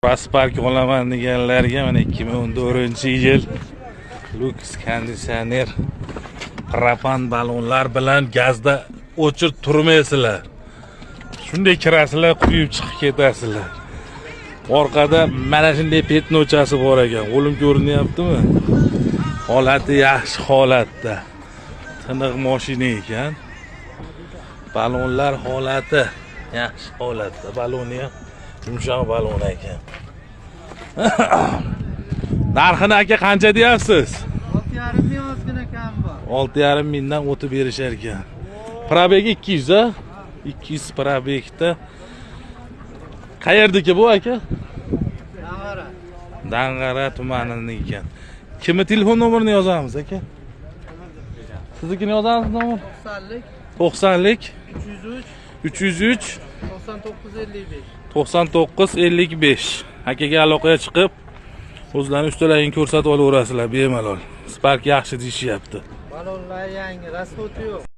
Spark olaman deganlarga mana 2014-yil Lux, konditsioner, propan ballonlar bilan, gazda o'chir turmaysizlar. Shunday kirasizlar, quyib chiqib ketasizlar. Orqada mana shunday пятно chasi bor ekan. Qo'lim ko'rinyaptimi? Holati yaxshi holatda. Tiniq mashina ekan. Ballonlar holati yaxshi holatda. Balloni ham yumshoq ballon ekan. Narxini, aka, qancha deyapsiz? 6,5 ming, ozgina kam bor. 6,5 mingdan o'tib berishar ekan. Пробег i 200 a? 200 пробег da. Qayerdiki bu, aka? Dang'ara. Dang'ara tumanini ekan. Kimni telefon nomerini yozamiz, aka? Siznikini yozamiz nomer? 90lik 90lik 303 303 99 55. 99 55. Akaga aloqaga chiqib, o'zlarini ustalaringni ko'rsatib olaverasizlar bemalol. Spark yaxshi deyishyapti. Ballonlar yangi, расход i yo'q.